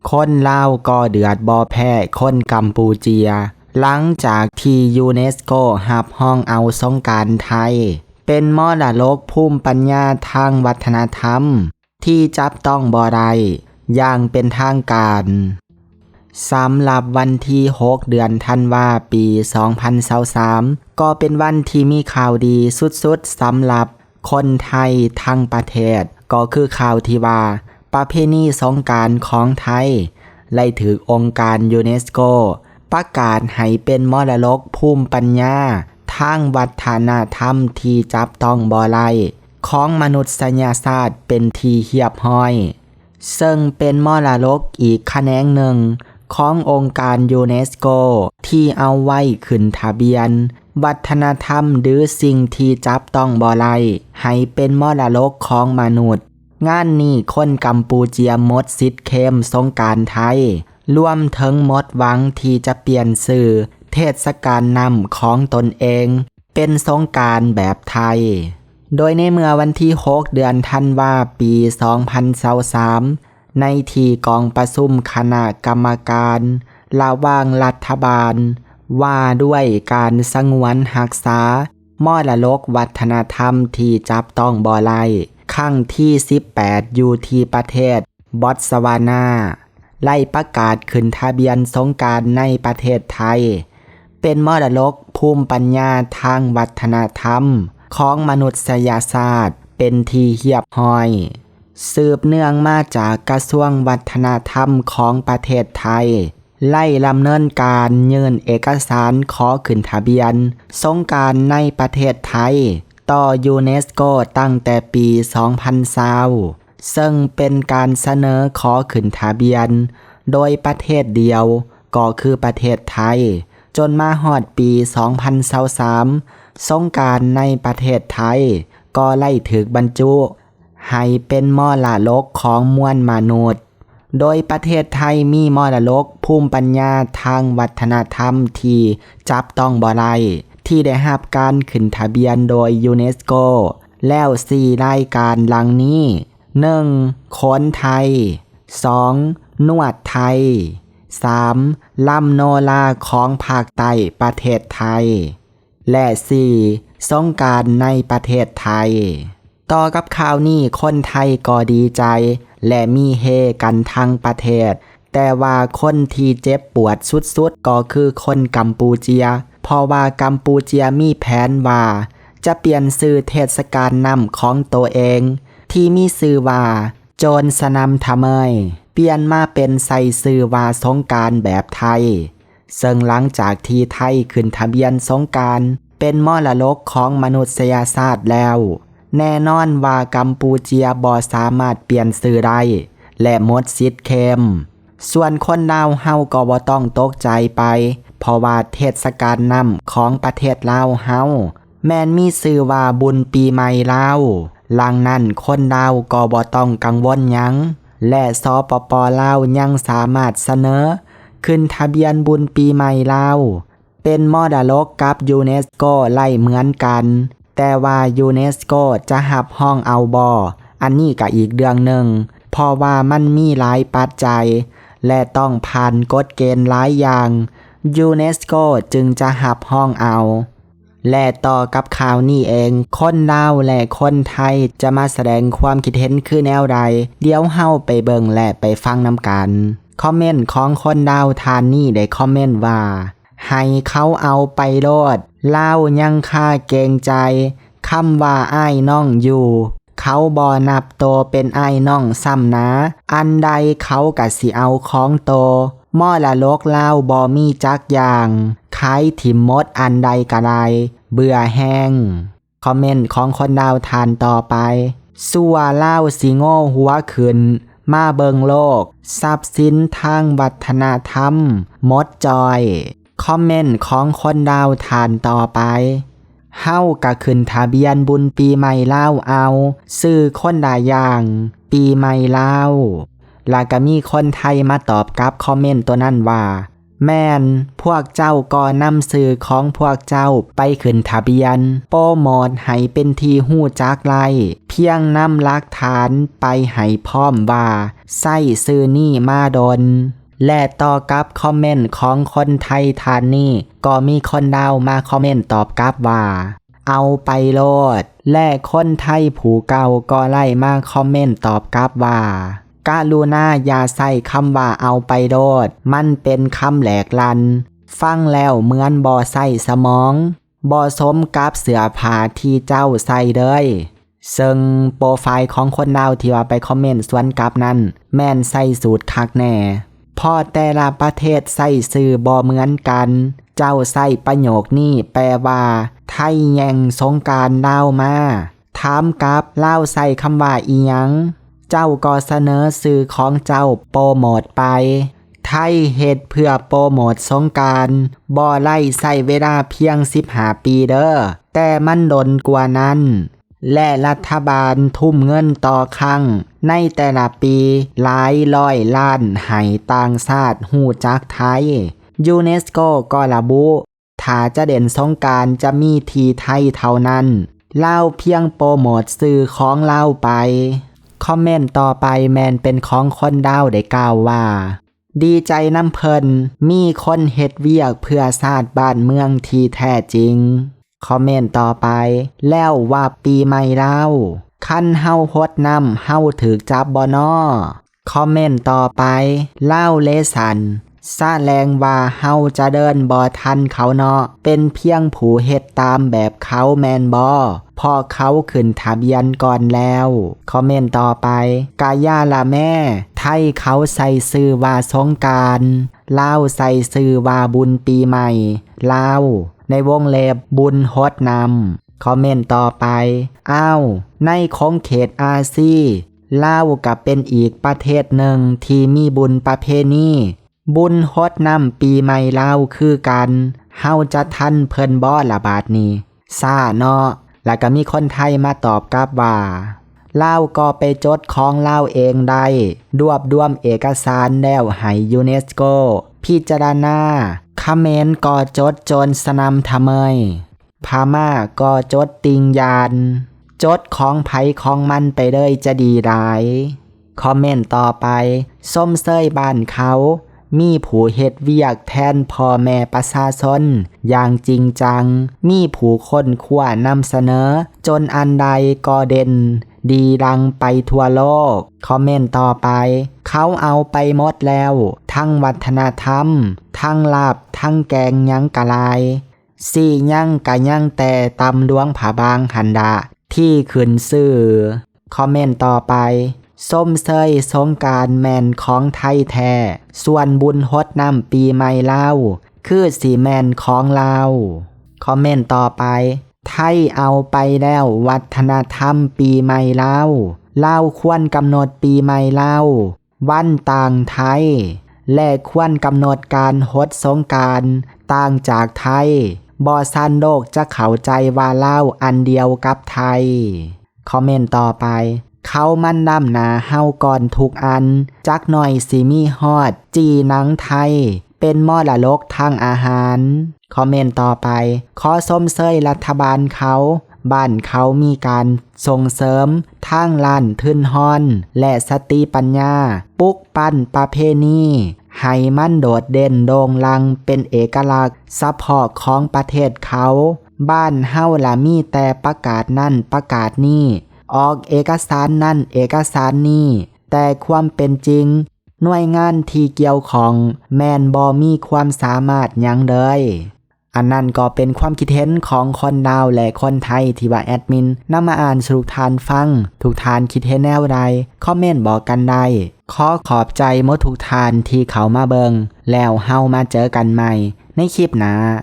ຄົນລາວກໍເດືອດບໍ່ແພ້ຄົນກຳປູເຈຍ ຫຼັງຈາກທີ່ຢູເນສໂກຮັບຮອງເອົາສົງການໄທ ເປັນມໍລະດົກພູມປັນຍາທາງວັດທະນະທຳທີ່ຈັບຕ້ອງບໍ່ໄດ້ຢ່າງເປັນທາງການ. ສຳລັບວັນທີຫົກ ເດືອນທັນວາ ປີສອງພັນຊາວສາມ ກໍເປັນວັນທີ່ມີຂ່າວດີສຸດໆສຳລັບຄົນໄທທັງປະເທດ ກໍຄືຂ່າວທີ່ວ່າ ປະເພນີສົງການຂອງໄທ ໄດ້ຖືກອົງການຢູເນສໂກປະກາດໃຫ້ເປັນມໍລະດົກພູມປັນຍາທາງວັດທະນະທຳທີ່ຈັບຕ້ອງບໍ່ໄດ້ຂອງມະນຸດສະຍະຊາດເປັນທີ່ຮຽບຮ້ອຍ ເຊິ່ງເປັນມໍລະດົກອີກຂະແໜງໜຶ່ງຂອງອົງການຢູເນສໂກ ທີ່ເອົາໄວ້ຂຶ້ນທະບຽນວັດທະນະທຳ ຫຼື ສິ່ງທີ່ຈັບຕ້ອງບໍ່ໄດ້ ໃຫ້ເປັນມໍລະດົກຂອງມະນຸດ. ງານນີ້ຄົນກຳປູເຈຍໝົດສິດເຄມສົງການໄທ, ລວມເຖິງໝົດຫວັງທີ່ຈະປ່ຽນຊື່ເທດສະການນ້ຳຂອງຕົນເອງເປັນສົງການແບບໄທ. ໂດຍໃນເມື່ອວັນທີຫົກ ເດືອນທັນວາ ປີສອງພັນຊາວສາມ ໃນທີ່ກອງປະຊຸມຄະນະກຳມະການລະຫວ່າງລັດຖະບານ ວ່າດ້ວຍການສະຫງວນຮັກສາ ມໍລະດົກວັດທະນະທຳທີ່ຈັບຕ້ອງບໍ່ໄດ້ ຄັ້ງທີສິບແປດ ຢູ່ທີ່ປະເທດບອດສະວານາ ໄດ້ປະກາດຂຶ້ນທະບຽນສົງການໃນປະເທດໄທ ເປັນມໍລະດົກພູມປັນຍາທາງວັດທະນະທຳຂອງມະນຸດສະຍະຊາດເປັນທີ່ຮຽບຮ້ອຍ. ສືບເນື່ອງມາຈາກກະຊວງວັດທະນະທຳຂອງປະເທດໄທ ໄດ້ດຳເນີນການຍື່ນເອກະສານຂໍຂຶ້ນທະບຽນສົງການໃນປະເທດໄທຕໍ່ຢູເນສໂກຕັ້ງແຕ່ປີສອງພັນຊາວ ເຊິ່ງເປັນການສະເໜີຂໍຂຶ້ນທະບຽນໂດຍປະເທດດຽວ ກໍຄືປະເທດໄທ, ຈົນມາຮອດປີສອງພັນຊາວສາມ ສົງການໃນປະເທດໄທກໍໄດ້ຖືກບັນຈຸ ໃຫ້ເປັນມໍລະດົກຂອງມວນມະນຸດ, ໂດຍປະເທດໄທມີມໍລະດົກພູມປັນຍາທາງວັດທະນະທຳທີ່ຈັບຕ້ອງບໍ່ໄດ້ ທີ່ໄດ້ຮັບການຂຶ້ນທະບຽນໂດຍຢູເນສໂກ ແລ້ວສີ່ລາຍການດັ່ງນີ້: ໜຶ່ງ ໂຂນໄທ, ສອງ ນວດໄທ, ສາມ ລຳໂນລາຂອງພາກໃຕ້ປະເທດໄທ ແລະ ສີ່ ສົງການໃນປະເທດໄທ. ຕໍ່ກັບຂ່າວນີ້ ຄົນໄທກໍດີໃຈ ແລະ ມີເຮກັນທັງປະເທດ, ແຕ່ວ່າຄົນທີ່ເຈັບປວດສຸດໆກໍຄືຄົນກຳປູເຈຍ, ເພາະວ່າກຳປູເຈຍມີແຜນວ່າຈະປ່ຽນຊື່ເທດສະການນ້ຳຂອງໂຕເອງ ທີ່ມີຊື່ວ່າ ໂຈນສະນຳທະເມີຍ ປ່ຽນມາເປັນໃສ່ຊື່ວ່າສົງການແບບໄທ, ເຊິ່ງຫຼັງຈາກທີ່ໄທຂຶ້ນທະບຽນສົງການເປັນມໍລະດົກຂອງມະນຸດສະຍະຊາດແລ້ວ, ແນ່ນອນວ່າກຳປູເຈຍບໍ່ສາມາດປ່ຽນຊື່ໄດ້ ແລະ ໝົດສິດເຄມ. ສ່ວນຄົນລາວເຮົາກໍບໍ່ຕ້ອງຕົກໃຈໄປ, ເພາະວ່າເທດສະການນ້ຳຂອງປະເທດລາວເຮົາ ແມ່ນມີຊື່ວ່າບຸນປີໃໝ່ລາວ, ດັ່ງນັ້ນຄົນລາວກໍບໍ່ຕ້ອງກັງວົນຫຍັງ ແລະ ສປປ ລາວຍັງສາມາດສະເໜີຂຶ້ນທະບຽນບຸນປີໃໝ່ລາວເປັນມໍລະດົກກັບຢູເນສໂກໄດ້ເໝືອນກັນ, ແຕ່ວ່າຢູເນສໂກຈະຮັບຮອງເອົາບໍ່, ອັນນີ້ກະອີກເລື່ອງໜຶ່ງ, ເພາະວ່າມັນມີຫຼາຍປັດໄຈ ແລະ ຕ້ອງຜ່ານກົດເກນຫຼາຍຢ່າງ, ຢູເນສໂກຈຶ່ງຈະຮັບຮອງເອົາ. ແລະ ຕໍ່ກັບຂ່າວນີ້ເອງ, ຄົນລາວ ແລະ ຄົນໄທຈະມາສະແດງຄວາມຄິດເຫັນຄືແນວໃດ? ດຽວເຮົາໄປເບິ່ງ ແລະ ໄປຟັງນຳກັນ. ຄອມເມັນຂອງຄົນລາວທ່ານນີ້ໄດ້ຄອມເມັນວ່າ, ໃຫ້ເຂົາເອົາໄປໂລດ, ລາວຍັງຄາເກງໃຈຄຳວ່າອ້າຍນ້ອງຢູ່. ເຂົາບໍ່ນັບໂຕເປັນອ້າຍນ້ອງຊ້ຳນາ, ອັນໃດເຂົາກະຊິເອົາຂອງໂຕ, ມໍລະດົກລາວບໍ່ມີຈັກຢ່າງ, ຂາຍຖິ້ມໝົດອັນໃດກະໄດ້, ເບື່ອແຮງ. ຄອມເມັນຂອງຄົນລາວທ່ານຕໍ່ໄປ, ຊົ່ວລາວຊິໂງຫົວຂຶ້ນມາເບິ່ງໂລກ, ຊັບສິນທາງວັດທະນະທຳໝົດຈ້ອຍ. ຄອມເມັນຂອງຄົນລາວທ່ານຕໍ່ໄປ, ເຮົາກະຂຶ້ນທະບຽນບຸນປີໃໝ່ລາວເອົາ, ຊື່ຄົນລະຢ່າງ, ປີໃໝ່ລາວ. ລະກະມີຄົນໄທມາຕອບກັບຄອມເມັນໂຕນັ້ນວ່າ, ແມ່ນພວກເຈົ້າກໍນຳຊື່ຂອງພວກເຈົ້າໄປຂຶ້ນທະບຽນ ໂປຣໂມດໃຫ້ເປັນທີ່ຮູ້ຈັກໄດ້ ພຽງນຳຫຼັກຖານໄປໃຫ້ພ້ອມວ່າໃຊ້ຊື່ນີ້ມາດົນ. ແລະ ຕໍ່ກັບຄອມເມັນຂອງຄົນໄທທ່ານນີ້ ກໍມີຄົນລາວມາຄອມເມັນຕອບກັບວ່າ ເອົາໄປໂລດ ແລະ ຄົນໄທຜູ້ເກົ່າກໍໄດ້ມາຄອມເມັນຕອບກັບວ່າ ກະລຸນາຢ່າໃຊ້ຄຳວ່າເອົາໄປໂລດ ມັນເປັນຄຳແຫຼກລັນ ຟັງແລ້ວເໝືອນບໍ່ໃຊ້ສະໝອງ ບໍ່ສົມກັບເສື້ອຜ້າທີ່ເຈົ້າໃສ່ເລີຍ. ເຊິ່ງໂປຣໄຟລ໌ຂອງຄົນລາວທີ່ວ່າໄປຄອມເມັນສວນກັບນັ້ນ ແມ່ນໃສ່ສູດຄັກແນ່ ເພາະແຕ່ລະປະເທດໃຊ້ຊື່ບໍ່ເໝືອນກັນ. ເຈົ້າໃຊ້ປະໂຫຍກນີ້ແປວ່າ ໄທແຍ່ງສົງການລາວມາ. ຖາມກັບ ລາວໃຊ້ຄຳວ່າອີ່ຫຍັງ? ເຈົ້າກໍສະເໜີຊື່ຂອງເຈົ້າໂປຣໂມດໄປ. ໄທເຮັດເພື່ອໂປຣໂມດສົງການ ບໍ່ໄດ້ໃຊ້ເວລາພຽງສິບຫ້າປີເດີ ແຕ່ມັນດົນກວ່ານັ້ນ ແລະ ລັດຖະບານທຸ່ມເງິນຕໍ່ຄັ້ງໃນແຕ່ລະປີຫຼາຍຮ້ອຍລ້ານໃຫ້ຕ່າງຊາດຮູ້ຈັກໄທ. ຢູເນສໂກກໍລະບຸ ຖ້າຈະເຫຼັ້ນສົງການຈະມີທີ່ໄທເທົ່ານັ້ນ. ລາວພຽງໂປຣໂມດຊື່ຂອງລາວໄປ. ຄອມເມັນຕໍ່ໄປແມ່ນເປັນຂອງຄົນລາວໄດ້ກ່າວວ່າ ດີໃຈນຳເພິ່ນ ມີຄົນເຮັດວຽກເພື່ອຊາດບ້ານເມືອງທີ່ແທ້ຈິງ. ຄອມເມັນຕໍ່ໄປ ແລ້ວວ່າປີໃໝ່ລາວ ຄັນເຮົາຫົດນ້ຳ ເຮົາຖືກຈັບບໍ່ນໍ? ຄອມເມັນຕໍ່ໄປ ລາວເລສັນ ສະແດງວ່າເຮົາຈະເດີນບໍ່ທັນເຂົາເນາະ ເປັນພຽງຜູ້ເຮັດຕາມແບບເຂົາແມ່ນບໍ່? ເພາະເຂົາຂຶ້ນທະບຽນກ່ອນແລ້ວ. ຄອມເມັນຕໍ່ໄປ ກະຢ່າລະແມ້ ໄທເຂົາໃສ່ຊື່ວ່າສົງການ ລາວໃສ່ຊື່ວ່າບຸນປີໃໝ່ລາວ ໃນວົງເລັບ ບຸນຫົດນ້ຳ. ຄອມເມັນຕໍ່ໄປ ອ້າວ ໃນຂົງເຂດອາຊີ ລາວກະເປັນອີກປະເທດໜຶ່ງທີ່ມີບຸນປະເພນີ ບຸນຫົດນ້ຳປີໃໝ່ລາວຄືກັນ. ເຮົາຈະທັນເພິ່ນບໍ່ລະບາດນີ້? ຊ້າເນາະ. ລະກະມີຄົນໄທມາຕອບກັບວ່າ ລາວກໍໄປຈົດຂອງລາວເອງໄດ້ ລວບລວມເອກະສານແລ້ວໃຫ້ຢູເນສໂກພິຈາລະນາ. ຂະເໝນກໍຈົດໂຈນສະໜ່ຳທະເມີຍ ພະມ້າກໍຈົດຕິ່ງຢານ ຈົດຂອງໃຜຂອງມັນໄປເລີຍຈະດີຫຼາຍ. ຄອມເມັນຕໍ່ໄປ ຊົມເຊີຍບ້ານເຂົາ ມີຜູ້ເຮັດວຽກແທນພໍ່ແມ່ປະຊາຊົນຢ່າງຈິງຈັງ ມີຜູ້ຄົ້ນຄວ້ານຳສະເໜີ ຈົນອັນໃດກໍເດັ່ນດີດັງໄປທົ່ວໂລກ. ຄອມເມັນຕໍ່ໄປ ເຂົາເອົາໄປໝົດແລ້ວ ທັງວັດທະນະທຳ ທັງລາບ ທັງແກງ ຫຍັງກະຫຼາຍ ຊິຍັງກະຍັງແຕ່ຕຳຫຼວງພະບາງຫັ້ນລະທີ່ຂຶ້ນຊື່. ຄອມເມັນຕໍ່ໄປ ຊົມເຊີຍສົງການແມ່ນຂອງໄທແທ້ ສ່ວນບຸນຫົດນ້ຳປີໃໝ່ລາວ ຄືຊິແມ່ນຂອງລາວ. ຄອມເມັນຕໍ່ໄປ ໄທເອົາໄປແລ້ວວັດທະນະທຳປີໃໝ່ລາວ ລາວຄວນກຳນົດປີໃໝ່ລາວ ວັນຕ່າງໄທ ແລະ ຄວນກຳນົດການຫົດສົງການຕ່າງຈາກໄທ ບໍ່ຊັ້ນໂລກຈະເຂົ້າໃຈວ່າລາວອັນດຽວກັບໄທ. ຄອມເມັນຕໍ່ໄປ ເຂົາມັນລ້ຳໜ້າເຮົາກ່ອນທຸກອັນ ຈັກໜ້ອຍຊິມີຮອດຈີ່ໜັງໄທ ເປັນມໍລະດົກທາງອາຫານ. ຄອມເມັນຕໍ່ໄປ ຂໍຊົມເຊີຍລັດຖະບານເຂົາ ບ້ານເຂົາມີການສົ່ງເສີມທາງດ້ານທຶນຮອນ ແລະ ສະຕິປັນຍາ ປຸກປັ້ນປະເພນີໃຫ້ມັນໂດດເດັ່ນໂດ່ງດັງເປັນເອກະລັກສະເພາະຂອງປະເທດເຂົາ. ບ້ານເຮົາລະມີແຕ່ປະກາດນັ້ນປະກາດນີ້ ອອກເອກະສານນັ້ນເອກະສານນີ້ ແຕ່ຄວາມເປັນຈິງ ໜ່ວຍງານທີ່ກ່ຽວຂ້ອງແມ່ນບໍ່ມີຄວາມສາມາດຫຍັງເລີຍ. ອັນນັ້ນກໍເປັນຄວາມຄິດເຫັນຂອງຄົນລາວ ແລະ ຄົນໄທທີ່ວ່າແອດມິນນຳມາອ່ານສູ່ທຸກທ່ານຟັງ. ທຸກທ່ານຄິດເຫັນແນວໃດ? ຄອມເມັນບອກກັນໄດ້. ຂໍຂອບໃຈໝົດທຸກທ່ານທີ່ເຂົ້າມາເບິ່ງ ແລ້ວເຮົາມາເຈີກັນໃໝ່ໃນຄລິບໜ້າ.